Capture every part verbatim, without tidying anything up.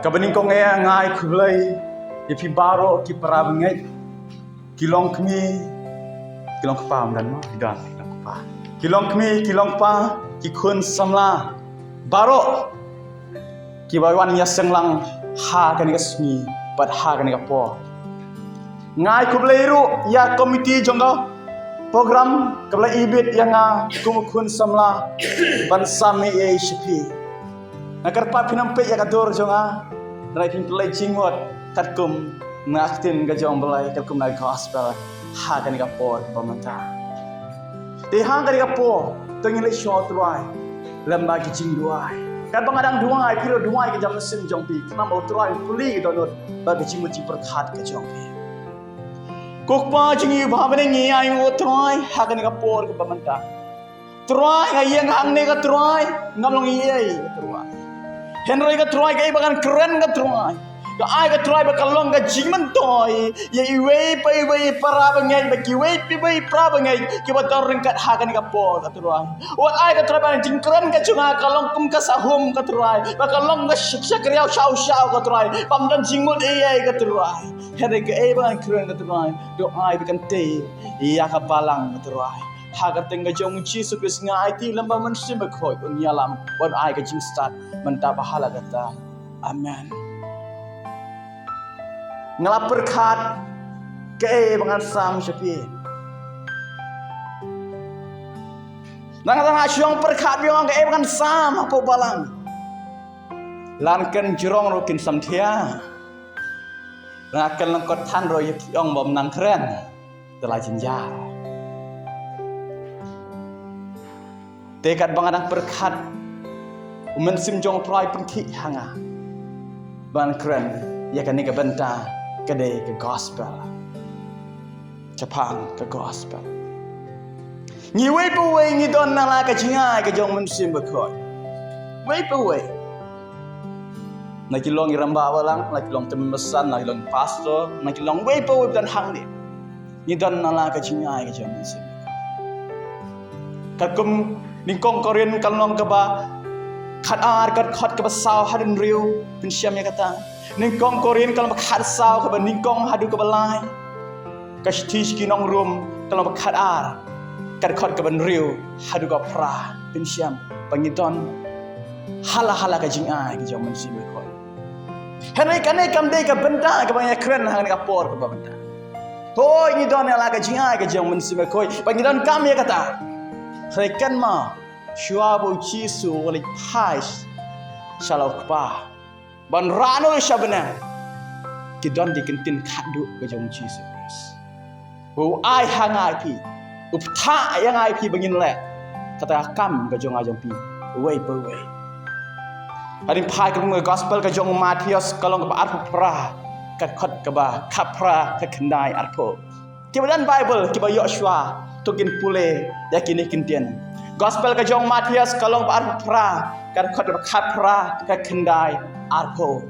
Kaba nyngkong eh nga ai khublei ïa phi baroh ki para bangeit, ki longkmie, ki longkpa, ym don mo, ki don, ki longkpa. Ki longkmie, ki longkpa, ki khun samla baroh kiba wan ïaseng lang ha kane ka sngi bad ha kane ka por. Nga ai khublei ruh ïa komiti jong ka program kaba la ibit ïa nga kum u khun samla ban sam ei ei sha phi. Nga kyrpad phin ym peit ïa ka dur jong nga, hynrei phin pynleit jingmut katkum na ka ktien ka jong U Blei, katkum na ka gospel ha kane ka por ba mynta. Te ha kane ka por to ngin leit sha U Trai lem bad ki jingduwai. Katba nga dang duwai, phi ruh duwai ka jingmut mynsiem jong phi, khnang ba U Trai un plie ka dohnud bad ka jingmut jingpyrkhat ka jong phi. Ko Kpa jong ngi uba ha bneng, ngi ai nguh, Trai, ha kane ka por kaba mynta. Trai, nga ïeng hangne, ko Trai, ngam long ei ei, ko Trai. Hynrei ko Trai, kaei ba ngan kren, ko Trai, ka ai, ko Trai, ba kan long ka jingmyntoi ïa iwei pa iwei para bangeit, bad kiwei pa iwei para bangeit kiba don ryngkat ha kane ka por, ko Trai. Wat ai, ko Trai, ba ka jingkren ka jong nga kan long kum ka sahum, ko Trai, ba kan long ka sh-, shakriaw shaw shaw, ko Trai, bym don jingmut ei ei, ko Trai. Hynrei kaei ba ngan kren, ko Trai, to ai ba kan tei ïa ka balang, ko Trai. Ha ka kyrteng ka jong U Jisu Khrist nga aiti lem bad U Mynsiem Bakhuid un ïalam, un ai ka jingstad mynta bad ha la katta. Amen. Nga la pyrkhat kaei ba ngan sam sha phi. Nangta nga shong pyrkhat biang kaei ba ngan sam hapoh balang. Lada kin jrong ruh kin samthiah. Lada kin lyngkot than ruh ïa phi ong bym nang kren. Te la jynjar. Te katba nga dang pyrkhat, U Mynsiem jong U Trai pynkhih ha nga ban kren ïa kane ka bynta, ka dei ka gospel. Shaphang ka gospel, ngi uwei pa uwei ngi don na la ka jingai ka jong U Mynsiem Bakhuid. Uwei pa uwei. Na ki long i rangbah balang, na ki long tymmen basan, na ki long pastor, na ki long uwei pa uwei ba don hangne, ngi don na la ka jingai ka jong U Mynsiem. Katkum nyngkong Korinth ka lynnong kaba khatar, ka dkhot kaba saw haduh hynriew, phin shem ïa kata. Nyngkong Korinth ka lynnong ba khatsaw, kaba nyngkong haduh kaba lai. Ka shithi sha ki nong Rom ka lynnong ba khatar, ka dkhot kaba hynriew haduh kaba phra, phin shem ba ngi don ha la ha la ka jingai ka jong U Mynsiem Bakhuid. Hynrei kane kam dei ka bynta kaba ngi ïakren ha kane ka por kaba mynta. Hooid, ngi don ha la ka jingai ka jong U Mynsiem Bakhuid ba ngi donkam ïa kata. Hynrei kynmaw, shuwa ba U Jisu u leit phai sha la U Kpa ban rah noh sha bneng, ki don ki kyntien khadduh ka jong U Jisu Khrist. U ai ha nga ïa phi, u bthah ïa nga ïa phi ba ngin leh kata ka kam ka jong nga jong phi, uwei pa uwei. Hadien phai ka long ka gospel ka jong u Mathaios ka lynnong kaba arphew phra, ka dkhot kaba khatphra, ka khyndai arphew. Kiba don Baibl, kiba ïoh shuwa, to kin pule ïa kine ki kyntien. Gospel ka jong u Mathaios ka lynnong ba arphew phra, ka dkhot ba khatphra, ka khyndai arphew.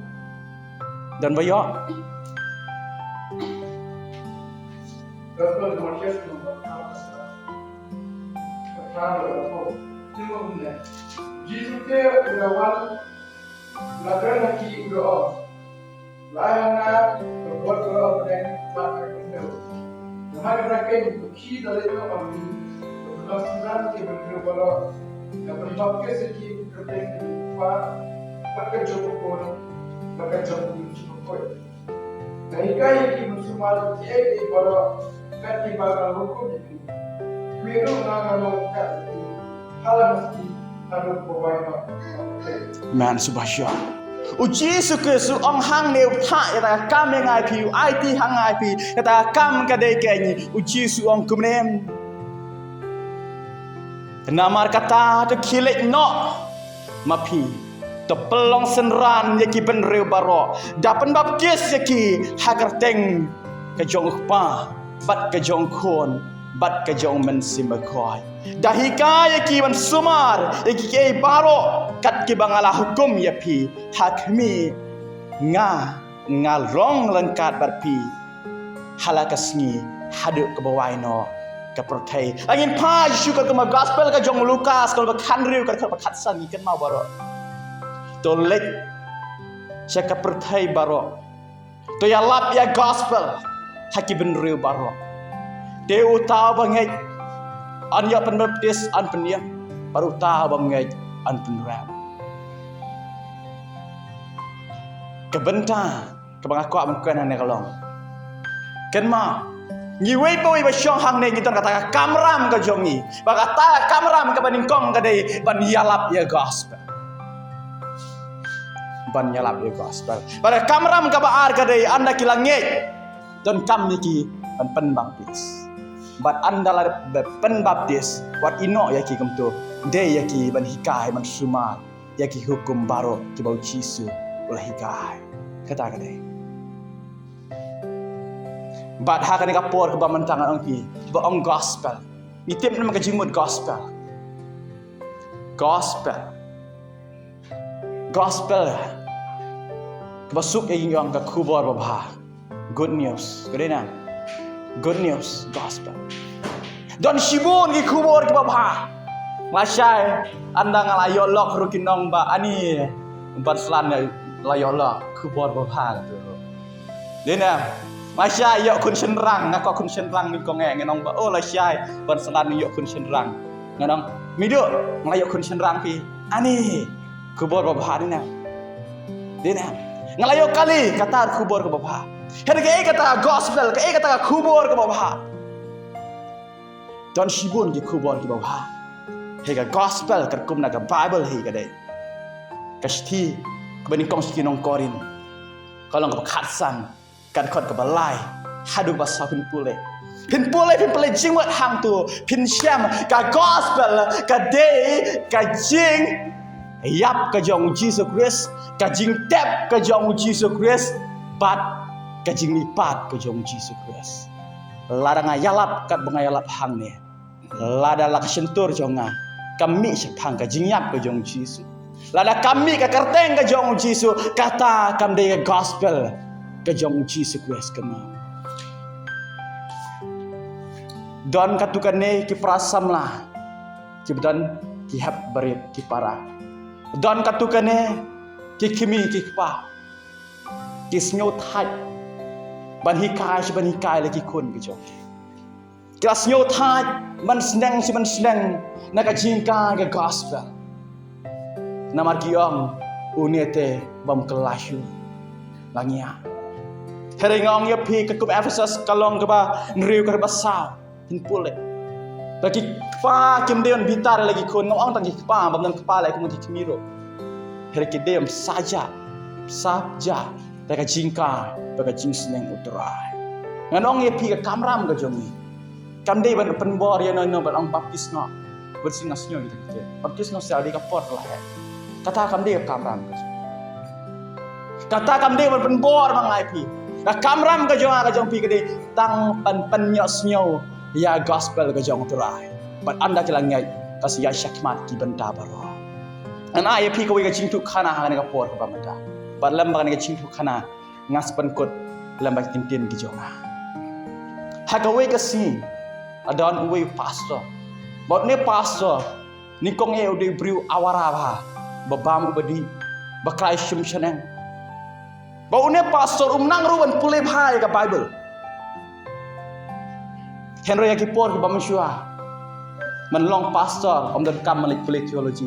Don ba ïoh? Gospel jong u Mathaios ka lynnong ba arphew phra, ka khyndai arphew. Jisu te u la wan, u la kren ha ki, u la ong, la ai ha nga ka kot baroh ha bneng bad ha khyndew. Namar kata keiñ, to khie da leit noh ban ri, da pynlong synran ïa ki briew baroh, da pynbaptis ïa ki ha ka kyrteng ka jong u Kpa bad ka jong u Khun bad ka jong u Mynsiem Bakhuid. Da hikai ïa ki ban sumar ïa kiei kiei baroh kat kiba nga la hukum ïa phi. Phi ruh nga, nga la ïaid ïa phi ha la ka sngi haduh ba wai noh. Amen. Sngewbha shuwa. U Jisu Khrist u ong hangne, u bthah ïa kata ka kam ïa nga ïa phi, u aiti ha nga ïa phi, kata ka kam ka dei keiñ. U Jisu u ong kumne. Namar kata to khie leit noh ma phi, to pynlong synran ïa ki briew baroh, da pynbaptis ïa ki ha ka kyrteng ka jong u Kpa bad ka jong u Khun bad ka jong u Mynsiem Bakhuid, da hikai ïa ki ban sumar ïa kiei kiei baroh kat kiba nga la hukum ïa phi. Ha khmih, nga, nga long ryngkat bad phi ha la ka sngi haduh kaba wai noh ka pyrthei. Ngin phai shuh katkum ka gospel ka jong u Lukas ka lynnong ba khathynriew, ka dkhot ba khatsan, ngi kynmaw baroh. To leit sha ka pyrthei baroh. To ïalap ïa gospel ha ki bynriew baroh. Te uta uba ngeit yn ïoh pynbaptis, yn pynïap, bad uta uba ngeit yn pynrem. Ka bynta kaba nga kwah ban kren hangne ka long, kynmaw, ngi wei pa wei ba shong hangne ngi don kata ka kamram ka jong ngi. Bad kata ka kamram kaba nyngkong ka dei ban ïalap ïa gospel. Ban ïalap ïa gospel. Bad ka kamram kaba ar ka dei ynda ki la ngeit, donkam ïa ki ban pynbaptis. Bad ynda la pynbaptis, wat ïehnoh ïa ki kumto, dei ïa ki ban hikai, ban sumar ïa ki hukum baroh kiba u Jisu u la hikai. Kata ka dei. Bad ha kane ka por kaba mynta ngan ong ïa phi, ba ong gospel, ngi tip namar ka jingmut gospel. Gospel. Gospel, kaba suk ïa ngi ong ka khubor babha. Good news. Ka dei na? Good news, gospel. Don shibun ki khubor kiba bha. Lashai, ynda nga la ïoh lok ruh ki ong ba ani ban slan la ïoh lok, khubor babha tu. Dei na? Lashai ïoh khun shynrang, nga kwah khun shynrang, ni kong eh, ngan ong ba, oh lashai ban slan ïoh khun shynrang. Ngan ong, miduh, nga la ïoh khun shynrang phi. Ani, khubor babha, dei na? Dei na? Nga la ïoh kali, kata khubor kaba bha. Hynrei kaei kata gospel, kaei kata ka khubor kaba bha? Don shibun ki khubor kiba bha. Hei ka gospel katkum na ka Bible hei ka dei. Ka shithi kaba nyngkong sha ki nong Korinth, ka lynnong kaba khatsan, ka dkhot kaba lai haduh ba saw, phin pule. Phin pule, phin pule jingmut hangto, phin shem ka gospel ka dei ka jingïap ka jong u Jisu Khrist, ka jingtep ka jong u Jisu Khrist, bad ka jingmihpat ka jong u Jisu Khrist. Lada nga ïalap katba nga ïalap hangne, lada la ka shyntur jong nga kam mih shaphang ka jingïap ka jong u Jisu, lada kam mih ka kyrteng ka jong u Jisu, kata kam dei ka gospel ka jong u Jisu Khrist kumno. Don katto katne ki para samla kiba don ki hep barit ki para. Don katto katne ki kmie ki kpa ki sngewthait ban hikai shi ban hikai la ki khun ki jong ki. Ki la sngewthait ban sneng shi ban sneng na ka jinghikai ka gospel. Namar ki ong, une te bym kylla shuh, la ngiah. Hynrei nga ong ïa phi, katkum Ephesus ka lynnong kaba hynriew, ka dkhot ba saw, phin pule. Ba ki kpa kim dei ban bitar la ki khun, ngam ong tang ki kpa, bym don kpa lei, kum ki kmie ruh. Hynrei ki dei ban sah ja, sah ja da ka jinghikai bad ka jingsneng u Trai. Ngan ong ïa phi, ka kamram ka jong ngi kam dei ban pynbor ïa no no ban ong baptis noh. Bad shisha nga sngew ïa kata. Baptis noh shisha dei ka por ka la heh. Kata kam dei ka kamram ka jong ngi. Kata kam dei ban pynbor ma nga ïa phi. Ka kamram ka jong nga ka jong phi ka dei tang ban pynïohsngew ïa gospel ka jong u Trai. Bad ynda ki la ngeit, ka sa ïaid shakhmat ki bynta baroh. Ngan ai ïa phi kawei ka jingïathuhkhana ha kane ka por kaba mynta. Bad lem bad kane ka jingïathuhkhana, nga sa pynkut lem bad ki ktien ki jong nga. Ha kawei ka sngi, la don uwei u pastor. Bad une u pastor, nyngkong eh u dei u briew awara bha, ba bam uba dih, ba khlaiñ shim shaneng. Bad une u pastor um nang ruh ban pule bha ïa ka Bible. Hynrei ha ki por kiba mynshuwa, ban long pastor ym donkam ban leit pule theology.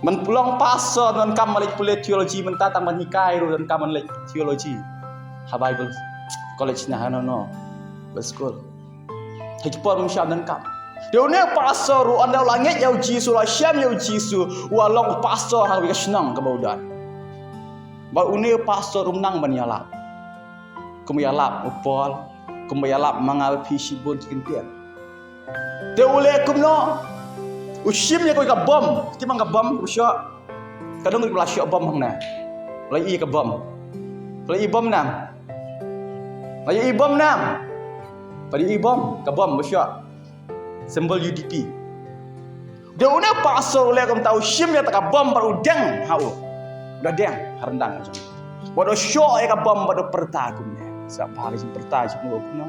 Ban long pastor ym donkam ban leit pule theology, mynta tang ban hikai ruh ym donkam ban leit theology ha Bible college ne ha no no, Bible school. Ha ki por mynshuwa ym donkam. Te une u pastor ruh ynda u la ngeit ïa u Jisu, u la shem ïa u Jisu, u la long pastor ha kawei ka shnong kaba u don. Bad une u pastor um nang ban ïalap kumba ïalap u Paul, kumba ïalap ma nga bad phi shibun ki ktien. Te u leh kumno? U shim ïa kawei ka bom. Tip ong ka bom, u shoh. Ka dang rit ba la shoh bom hangne. La ïohi ka bom. La ïohi bom nam? La ïohi bom nam? Phi la ïohi bom, ka bom, u shoh. Symbol U D P. Te une u pastor u leh kumta, u shim ïa kata ka bom bad u deng ha u. U da deng ha ryndang. Bad u shoh ïa ka bom bad u pyrta kumne. Sa bha ka jingpyrta jong u kumno.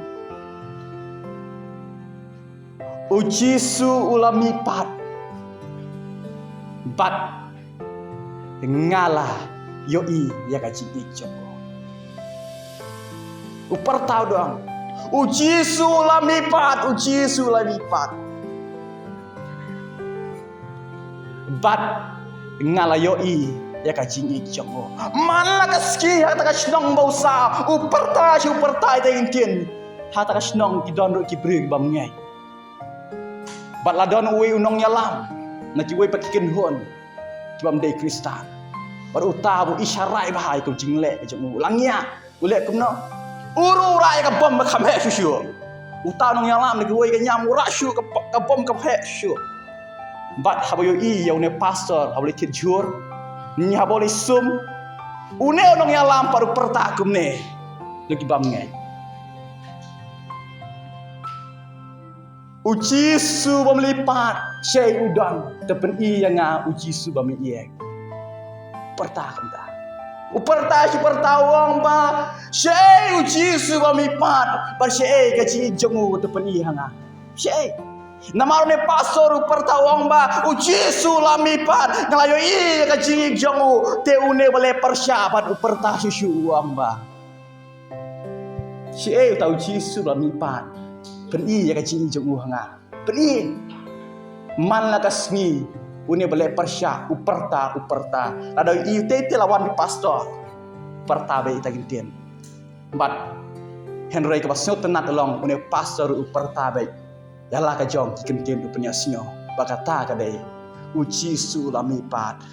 U Jisu u la mihpat bad nga la ïohi ïa ka jingïeit jong u. U pyrta u ong, "U Jisu la mihpat, u Jisu la mihpat. Bad nga la ïohi ïa ka jingïeit jong u." Man la ka sngi ha kata ka shnong ba u sah, u pyrta sha u pyrta ïa ka ktien. Ha kata ka shnong ki don ruh ki briew ki bym ngeit. Bad la don uwei u nongïalam na kiwei pat ki kynhun ki bym dei Khristan. Bad uta u isharai bha ïa ka jingleh ka jong u. La ngiah, u leh kumno? U ruh u rah ïa ka bom ba kham heh shuh shuh. Uta u nongïalam na kiwei ka niam u rah shuh ka, ka bom kham heh shuh. Bad haba ïohi ïa une u pastor, haba u leit thied jhur, ne haba u leit sum, une u nongïalam pat u pyrta kumne. Ïa ki bym ngeit. U Jisu ba mihpat, shaei u don, te pyni ïa nga u Jisu ba mih ïa. Pyrta kumta. U pyrta sha u pyrta u ong ba, shaei u Jisu ba mihpat, bad shaei ka jingïeit jong u te pyni ïa nga. Shaei. Namar une pastor u pyrta u ong ba, u Jisu la mihpat, nga la ïohi ïa ka jingïeit jong u, te une ba leh pyrshah bad u pyrta shuh shuh u ong ba, shaei uta u Jisu ba mihpat, pyni ïa ka jingïeit jong u ha nga. Pyni. Man la ka sngi, une ba leh pyrshah, u pyrta, u pyrta. Lada ïohi te te la wan ki pastor. Pyrta beit ïa kita ki ktien. Bad hynrei kaba sngewtynnat long, une pastor u pyrta beit ïa la ka jong ki ktien u pynïasngew. Ba kata ka dei, u Jisu la mihpat.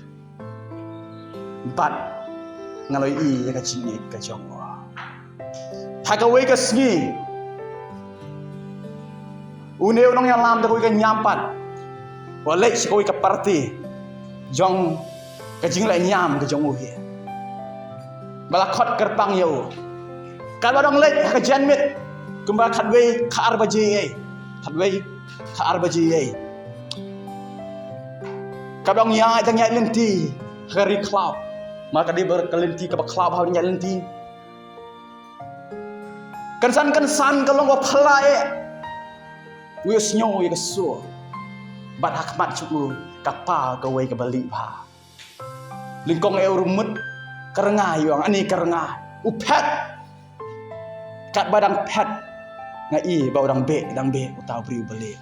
Bad nga la ïohi ïa ka jingïeit ka jong u. Ha kawei ka sngi, une u nongïalam da kawei ka niam pat, u leit sha kawei ka party jong ka jingleh niam ka jong u hi. Ba la khot kyrpang ïa u. Katba dang leit ha ka janmiet, kumba khatwei khatar baje ei. Khatwei khatar baje ei. Katba dang ïaid, dang ïaid lynti ha ka ri khlaw. Namar ka dei ba ka lynti kaba khlaw, ba dang ïaid lynti. Kynsan kynsan ka long ba phylla eh. U ïohsngew ïa ka sur. Bad ha khmat jong u ka paw kawei kaba lieh bha. Lyngkong eh u rymmet, ka rnga, u ong, ani ka rnga. U phet. Katba dang phet, nga i ba u dang beh, dang beh uta u briew ba lieh.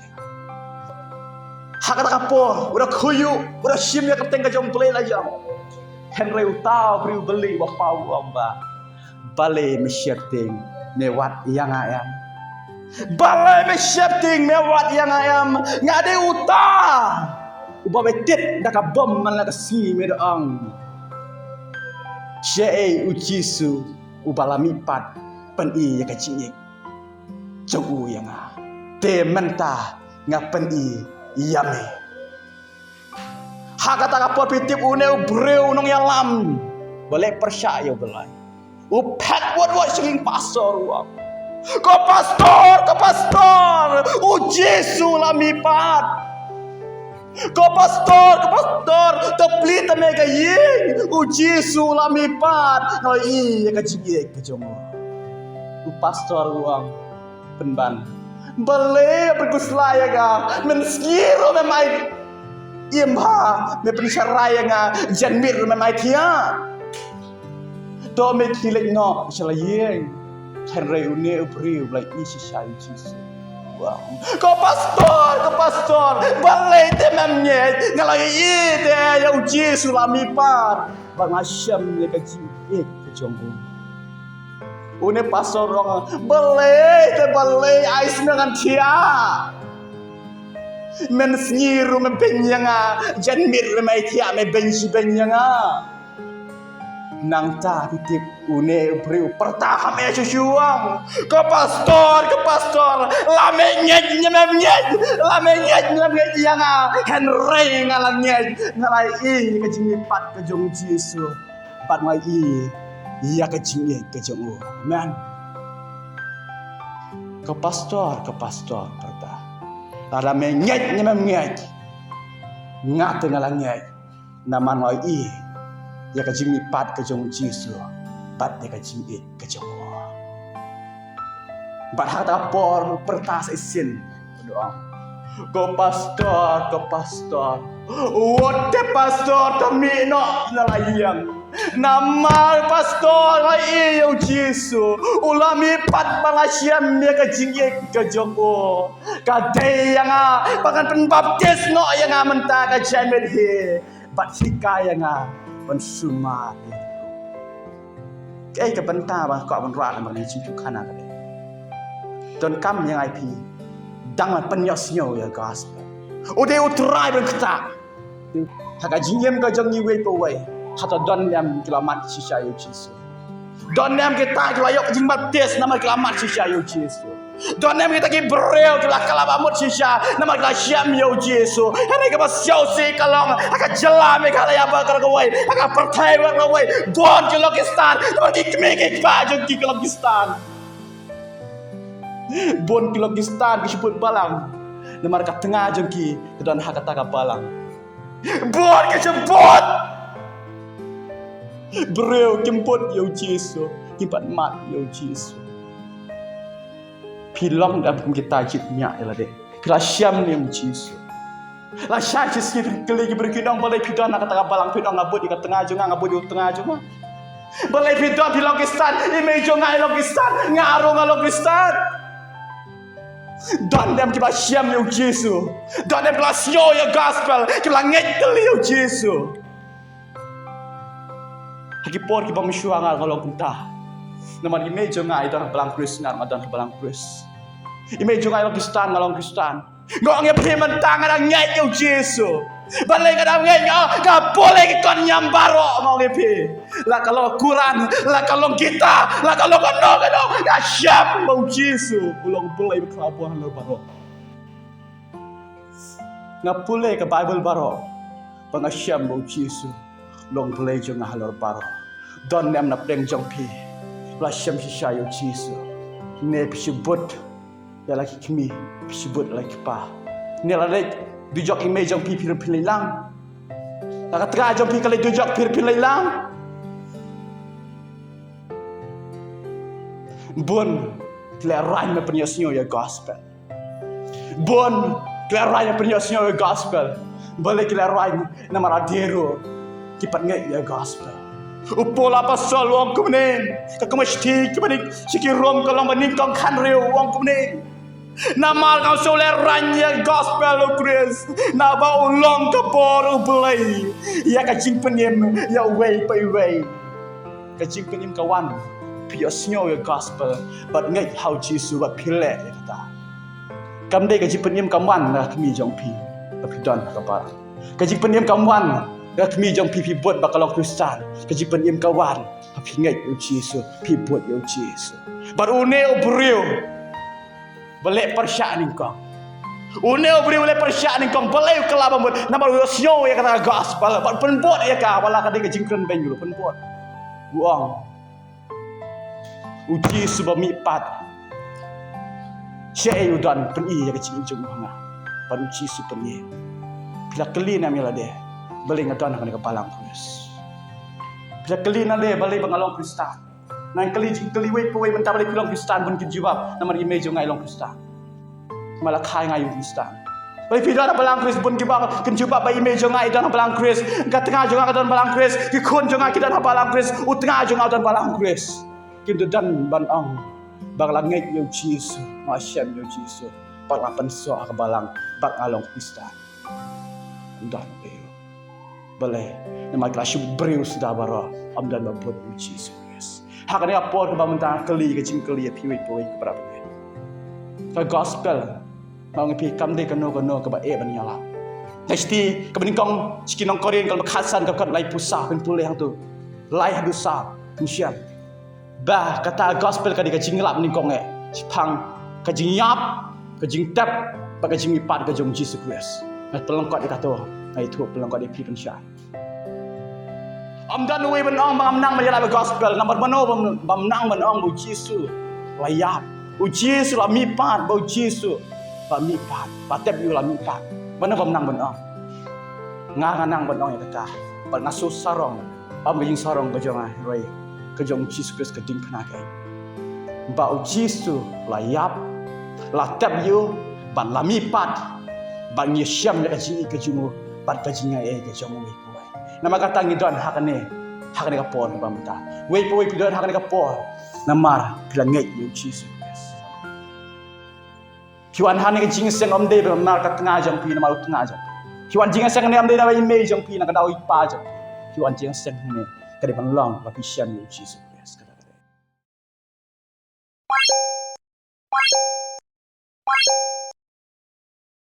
Ha kata ka por, u da khuid, u da shim ïa ka kyrteng ka jong U Blei la jong. Hynrei uta u briew ba lieh ba paw u ong ba, balei me sheptieng, me wad ïa nga em? Balei me sheptieng, me wad ïa nga em? Nga dei uta uba me tied da ka bom man la ka sngi, me da ong, shaei u Jisu uba la mihpat, pyni ïa ka jingïeit jong u ïa nga. Te mynta nga pyni ïa me. Ha kata ka por phi tip une u briew u nongïalam ba leh pyrshah ïa U Blei, u phet wot wot sha ïing pastor u ong, ko pastor, ko pastor, u Jisu la mihpat. Ko pastor, ko pastor, to plie tang me ka ïing, u Jisu la mihpat. Nga ïohi ïa ka jingïeit ka jong u. U pastor u ong, pynban, balei phi khuslai ïa nga? Mynsngi ruh mem ai im bha, me pynsharai ïa nga, janmiet ruh mem ai thiah. To me khie leit noh sha la ïing. Hynrei une u briew u la ïohi shisha ïa u Jisu. Wow. Ko pastor, ko pastor, balei te mem ngeit? Nga la ïohi te ïa u Jisu la mihpat. Ba nga shem ïa ka jingïeit ka jong u. Une pastor u ong, balei te balei ai sha me ngan thiah? Mynsngi ruh me beiñ ïa nga, janmiet ruh me ai thiah, me beiñ shi beiñ ïa nga. Nangta phi tip une u briew u pyrta kham eh shuh shuh u ong, ko pastor, ko pastor, la me ngeit ne mem ngeit, la me ngeit ne mem ngeit ïa nga, hynrei nga la ngeit, nga la ïohi ka jingmihpat ka jong u Jisu. Bad nga ïohi ïa ka jingïeit ka jong u. Amen. Ko pastor, ko pastor, pyrta, lada me ngeit ne mem ngeit, nga te nga la ngeit. Namar nga ïohi ïa ka jingmihpat ka jong u Jisu bad ïa ka jingïeit ka jong u. Bad ha kata ka por u pyrta sa shisien, u ong, Ko pastor, ko pastor. Wat te pastor te mih noh na la ïing. Namar pastor la ïohi ïa u Jisu. U la mih pat ba la shem ïa ka jingïeit ka jong u. Ka dei ïa nga ba ngan pynbaptis noh ïa nga mynta ka jingmut hi. Bad hikai ïa nga ban sumar. Kaei ka bynta ba nga kwah ban rah namar ka jingkyrkhu khana ka dei. Donkam ïa nga ïa phi. Dang ban pynïohsngew ïa gospel. U dei u trai ban kata. Ha ka jingim ka jong ngi wei pa wei. Hata don ne em ki la mad shisha ïa u Jisu. Don ne em kita ki la ïoh ka jingbaptis namar ki la mad shisha ïa u Jisu. Don ne em kita ki briew ki la kylla ba mut shisha namar ki la shem ïa u Jisu. Hynrei kaba siaw sih ka long ha ka jylla Meghalaya baroh kawei, ha ka pyrthei baroh kawei. Bun ki long Khristan namar ki kmie ki kpa jong ki ki long Khristan. Bun ki long Khristan ki shibun balang namar ka tnga jong ki ka don ha kata ka balang. Bun ki shibun briew kim bud ïa u Jisu, kim pat mad ïa u Jisu. Phi long da kum kita jit nia ïa lade. Phi la shem ne em u Jisu. La shai shi sngi phi kylli ki briew ki nong balei phi don ha kata ka balang phi nong nga bud ïa ka tnga jong nga nga bud ïa u tnga jong nga. Balei phi don phi long Khristan, i mei jong nga i long Khristan, nga ruh nga long Khristan. Don ne em kiba shem ïa u Jisu. Don ne em kiba la sngew ïa gospel, kiba la ngeit kylli ïa u Jisu. Ha ki por kiba mynshuwa nga nga long kumta. Namar i mei jong nga i don ha balang Khrist nga nga don ha balang Khrist. I mei jong nga i long Khristan nga long Khristan. Nga ong ïa phi mynta nga dang ngeit ïa u Jisu. Balei nga dang ngeit nga nga pule ki kot niam baroh nga ong ïa phi. La ka long Quran, la ka long Gita, la ka long kano kano nga shem ba u Jisu u long Blei ba khraw bor halor baroh. Nga pule ka Bible baroh ba nga shem ba u Jisu u long Blei jong nga halor baroh. Don ne em na pdeng jong phi la shem shisha ïa u Jisu? Ne phi shu bud ïa la ki kmie, phi shu bud ïa la ki kpa? Ne la leit dujok i mei jong phi phi ruh phin leit lang? La ka tnga jong phi ka leit dujok phi ruh phin leit lang? Bun ki lehraiñ ban pynïohsngew ïa gospel. Bun ki lehraiñ ban pynïohsngew ïa gospel. Balei ki lehraiñ? Namar lade ruh ki pat ngeit ïa gospel. U Paul apostol u ong kumne, ka kmie shithi kaba nyngkong sha ki Rom ka lynnong ba nyngkong khathynriew u ong kumne. Namar nga shu lehraiñ ïa gospel u Khrist naba u long ka bor u Blei ïa ka jingpynim ïa uwei pa uwei. Ka jingpynim ka wan phi ïohsngew ïa gospel bad ngeit ha u Jisu bad phi leh ïa kata. Kam dei ka jingpynim kam wan na ka kmie jong phi ba phi don ha ka balang. Ka jingpynim kam wan na ka kmie jong phi phi bud ba ka long Khristan. Ka jingpynim ka wan ba phi ngeit ïa u Jisu, phi bud ïa u Jisu. Bad une u briew ba leh pyrshah nyngkong. Une u briew ba leh pyrshah nyngkong balei u kylla ba mut? Namar u ïohsngew ïa kata ka gospel bad pynbud ïa ka, wat la ka dei ka jingkren beiñ ruh pynbud. U ong, u Jisu ba mihpat, shaei u don pyni ïa ka jingim jong u ha nga? Bad u Jisu pyni. Phi la kylli ne em ïa lade balei nga don ha kane ka balang Khrist? Phi la kylli ne em balei ba nga long Khristan? Ngan kylli jingkylli wei pa wei mynta, balei phi long Khristan? Bun kin jubab, namar i mei jong nga i long Khristan. Ma la kha ïa nga ïa u Khristan. Balei phi don ha balang Khrist? Bun kiba kin jubab ba i mei jong nga i don ha balang Khrist, ka tnga jong nga ka don balang Khrist, ki khun jong nga ki don ha balang Khrist, u tnga jong nga u don balang Khrist. Kin da don ban ong ba nga la ngeit ïa u Jisu, nga shem ïa u Jisu, bad nga pynsoh ha ka balang, bad nga long Khristan. Ym don. Balei? Namar ki la shu briew suda baroh, ym don ba bud ïa u Jisu Khrist. Ha kane ka por kaba mynta nga kylli ka jingkylli ïa phi wei pa wei ki para bangeit. Ka gospel, nga ong ïa phi, kam dei kano kano kaba eh ban ïalap. Ka shithi kaba nyngkong sha ki nong Korinth ka lynnong ba khatsan ka dkhot laiphew saw, phin pule hangto. Lai haduh saw, phin shem. Ba kata gospel ka dei ka jingïalap nyngkong eh shaphang ka jingïap, ka jingtep bad ka jingmihpat ka jong u Jisu Khrist. Nga pynlyngkot ïa kato, nga ïathuh pynlyngkot ïa phi pynshai. Ym don uwei ban ong ba ngam nang ban ïalap ïa gospel, namar mano bym, bym nang ban ong ba u Jisu la ïap, u Jisu la mihpat, ba u Jisu la mihpat, la tep ïa u la mihpat. Mano bym nang ban ong? Nga, nga nang ban ong ïa kata. Bad nga shu sarong, ym ka jingsarong ka jong nga, hynrei ka jong u Jisu Khrist ka diengphna ka. Ba u Jisu la ïap, la tep ïa u, bad la mihpat. Bad ngi shem ïa ka jingïeit ka jong u bad ka jingaiei ka jong u wei pa wei. Namar kata ngi don ha kane, ha kane ka por kaba mynta. Wei pa wei phi don ha kane ka por namar phi la ngeit ïa u Jisu Khrist. Phi wan ha kane ka jingïaseng ym dei namar ka tnga jong phi, namar u tnga jong phi. Phi wan jingïaseng ne ym dei namar i mei jong phi, na ka daw i pa jong phi. Phi wan jingïaseng ne ka dei ban long ba phi shem ïa u Jisu.